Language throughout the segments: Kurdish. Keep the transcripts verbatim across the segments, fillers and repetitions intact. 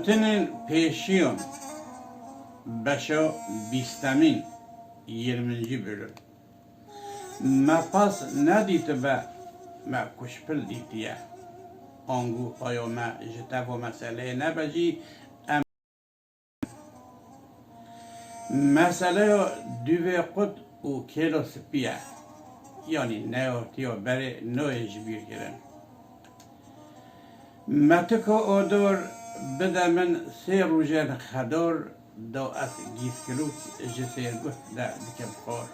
Gotinên pêşiyan, beşa bîstemîn, yirmincî bölüm. Me pas nedîtibe me kuşpil dîtiye. Ango haya me ji teva meseleyê nebe jî, em meseleya dûvê qut û kêla spî ye. Yanî neyartiya berê nayê ji bîr kirin. Me tika ador bide min sê rojên xedor da ez gîskilûk ji sêrguh de dikim xor.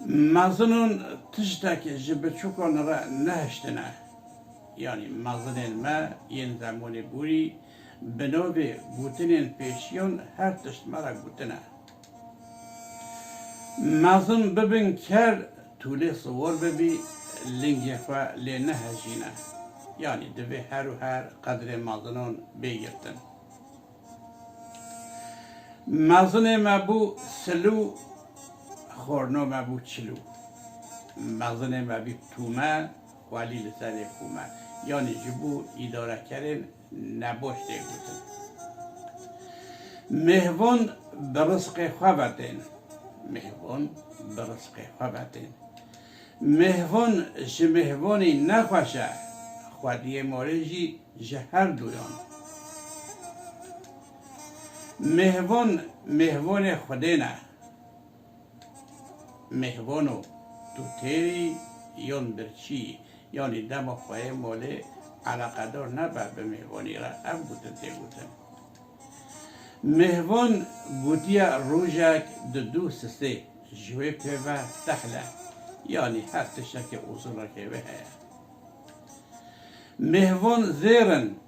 Mezinon tiştek ji biçûkan re nehiştine. Yanî mezinên me yên zemonê borî bi navê gotinên pêşiyan her tişt me re gotine. Mezin bibin ker, tûlê siwar bibî, lingê xwe lê nehejîne. Yanî divê her û her qedrê mezinan bê girtin. Mezinê me bû silû, xorno me bû çilû. Mezinê me bî tûme, xwelî li serê kûme. Yanî ji bo îdarekerên neboş tê gotin. Mêhvan bi rizqê xwe ve tên. Mêhvan bi rizqê xwe ve tên. Mêhvan ji mêhvanî nexweş e, xwediyê malê jî ji her duyan. Mêhvan, mêhvanê Xwedê ne. Mêhvano, tu têrî yon birçî, yanî dema xweyê molê eleqedor nebe bi mêhvanî re, ev gotin tê gotin. Mêhvan gotiye rojek di dû sisê, ji wê pê ve tehl e, yanî her tiştekê ûzûnekê wê heye. Mêhvan zêr in,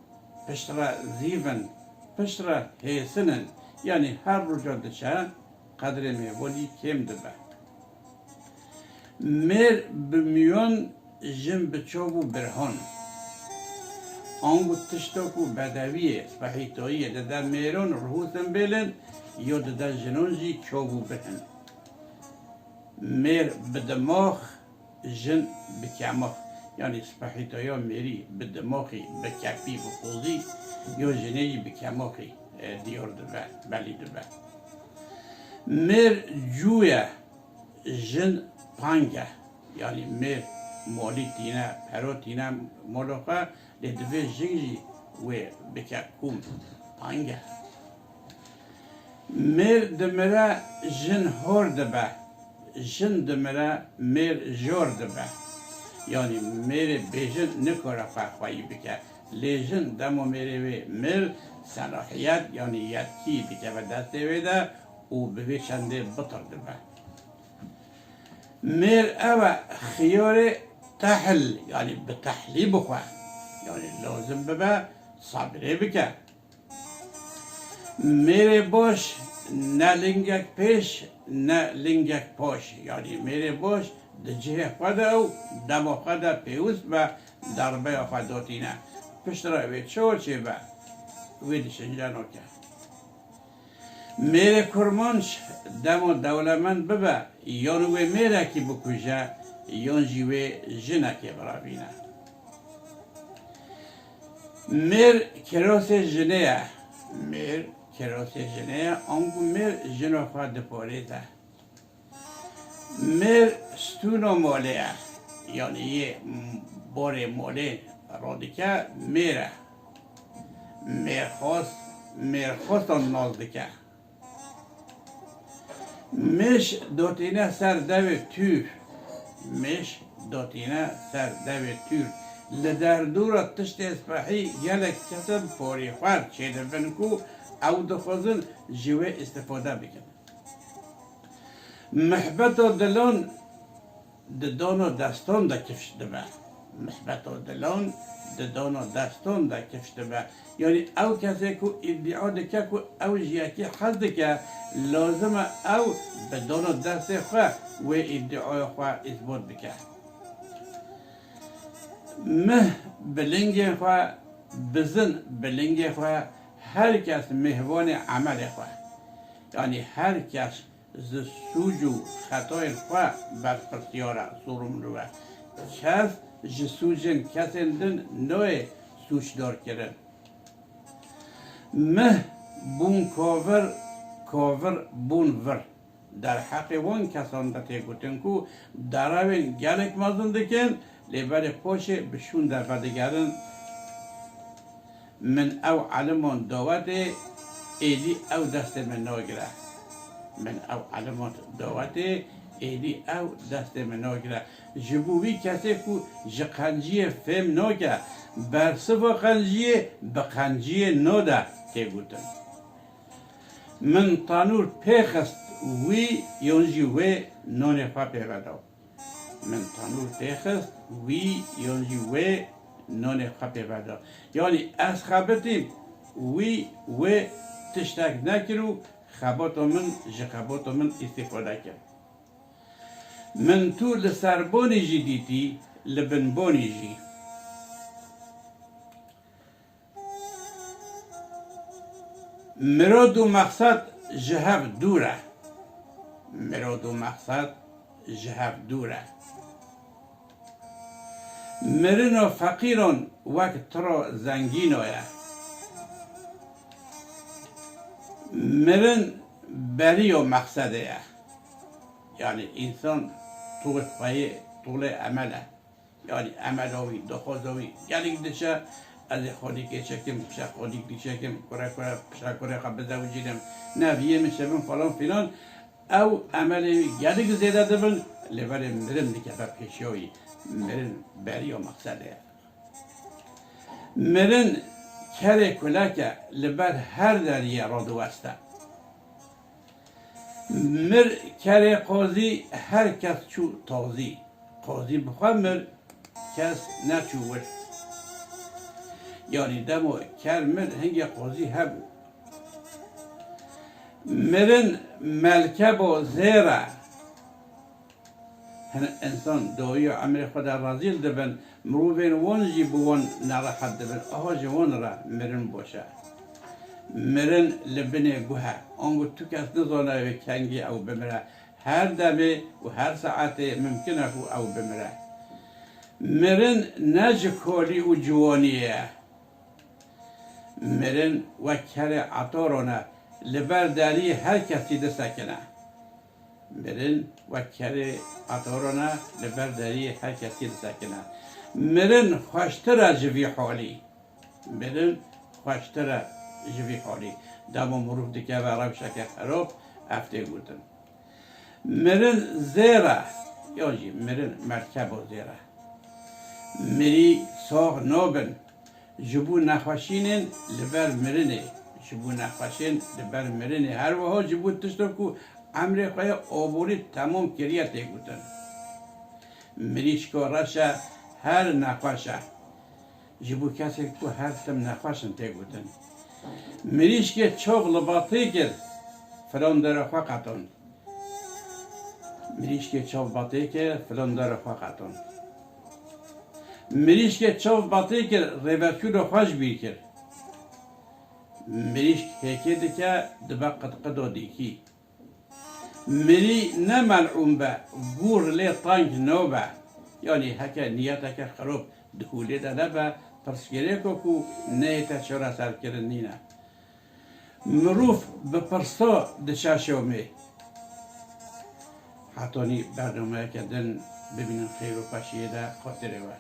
piştre zîv in, piştre hêsin in, yanî her roja diçe qedrê mêvanî kêm dibe. Mêr bi miyan, jin bi çav û birhan. Ango tişta ku bedewiyê, spehîtoyiyê dide mêran ruhû simbêlin, yo dide jinan jî çav û birhin. Mêr bi dimax, jin bi kemax. Yanî spehîtoya mêrî bi dimaxî, bi kepî, bi qozî, yo jinê jî bi kemaxî, e, diyar dibe, belî dibe. Mêr cû ye, jin pang e. Yanî mêr molî tîne, pero tîne mola xwe, lê divê jin jî wê bike kûm, pang e. Mêr dimire, jin hor dibe. Jin dimire, mêr jor dibe. Yanî mêrê bêjin nikare xwe xweyî bike. Lê jin demo mêrê wê mir, selahiyet, yanî yetkî dikeve destê wê de û bi vê çendê bitir dibe. Mêr ew e, xiyarê tehl, yanî bi tehlî bixwe. Yanî lazim bibe, sebrê bike. Mêrê baş ne lingek pêş, ne lingek paş. Yanî mêrê baş di cihê xwe de û dema xwe de pêwist be, darbeya xwe dotîne. Piştre wê çi çêbe, wê dişince nake. Mêrê kurmanc dema dewlemend bibe, yan wê mêrekî bikuje, yan jî wê jinekê birevîne. Mêr kirasê jinê ye. Mêr kirasê jinê ye, ango mêr jina xwe diparêze. Mêr stûna molê ye. Yanî yê borê molê radike mêr e. Mêrxas, mêrxasan nas dike. Mêş dotîne ser devê tûr. Mêş dotîne ser devê tûr. Li derdora tiştê spehî gelek kesin porîxwer çêdibin ku ew dixwazin ji wê îstifade bikin. Mihbeta dilan di dana destan de kifş dibe. Mihbeta dilan di dana destan de kifş dibe. Yanî ew kesê ku îdîa dike ku ew ji yekî hez dike, lazim e ew bi dana destê xwe wê îdîaya xwe îsbat bike. Mih bi lingê xwe, bizin bi lingê xwe, her kes mêhvanê emelê xwe. Yanî her kes ji sûc û xetayên xwe berpirsiyar e, sorumlu e. Kes ji sûcên kesên din nayê sûcdar kirin. Mih bûn kovir, kovir bûn vir. Derheqê wan kesan de tê gotin ku darawên gelek mezin dikin, lê berê poşê bi şûn dervedigerin. Min ew eliman dawetê, êdî ew destê min nagire. Min ew eliman dawetê, êdî ew destê min nagire. Ji bo wî kesê ku ji qenciyê fêm nake, bersiva qenciyê bi qenciyê nade tê gotin. Min tanûr pê xist wî yon jî wê nonê xwe pê veda. Min tanûr pê xist wî yon jî wê nonê xwe pê veda. Yanî ez xebitîm wî wê tiştek nekir û xebata min ji xebata min îstîfade kir. Min tu li ser bonî jî dîtî, li bin bonî jî. Mirod û mexsed ji hev dûr e. Mirod û mexsed ji hev dûr e. Mirin û feqîron wek tiro zengîno ye. Mirin berî û mexsedê ye. Yanî însan tûl xweyê, tûlê emel e. Yanî emela wî, daxwaza wî gelek diçe, ez ê xwedîkê çekim, pişa xwedîk diçekim, kure kure, pişa kurê xwe bizewicînim. Ne viyê min şevin falan filan. Ew emelê wî gelek zêde dibin, lê berê mirin dikeve pêşiya wî. Mirin beriya mexsedê ye. Mirin kerê kulek e, li ber her deriyê radiweste. Mir kerê qazî, her kes çû tazî. Qazî bi xwe mir, kes neçû wir. Yanî demo ker mir, hingê qazî hebû. Mirin melkebo zêr e. Hin însan dawiya emrê xwe de rezîl dibin, mirovên wan jî bi wan nerehet dibin. Aha ji wan re mirin baş e. Mirin li binê guh e. Ango tu kes nizane wê kengî ew bimire. Her demê û her saetê mimkin e ku ew bimire. Mirin ne ji kolî û ciwaniyê ye. Mirin wek kerê etoron e, li ber deriyê her kesî disekine. Mirin wek kerê etoron e, li ber deriyê her kesî disekine. Mirin xweştir e ji vî holî. Mirin xweştir e ji vî holî. Dema mirov dikeve rewşeke xerab, ev tê gotin. Mirin zêr e, yan jî mirin merkebo zêr e. Mirî sax nabin. Ji bo nexweşînên li ber mirinê, ji bo nexweşên li ber mirinê, her wiha ji bo tişta ku emrê xwe ya oborî temam kiriye tê gotin. Mirîşka reş e her nexweş e. Ji bo kesên ku her tim nexweş in tê gotin. Mirîşkê çav li batê kir, filan dera xwe qetand. Mirîşkê çav batê kir, filan dera xwe qetand. Mirîşkê çav batê kir, rêveçûna xwe ji bîr kir. Mirîşk hêkê dike, dibe qidqida dîkî. Mirî ne melûn be, gûr lê teng nabe. Yanî heke niyeteke xirab di holê de nebe, pirsgirêka ku neyête çareserkirin nîne. Mirov bi pirsa diçe şewmê. Hetanî bernameyeke din bibînin xêr û xweşiyê de xatirê we.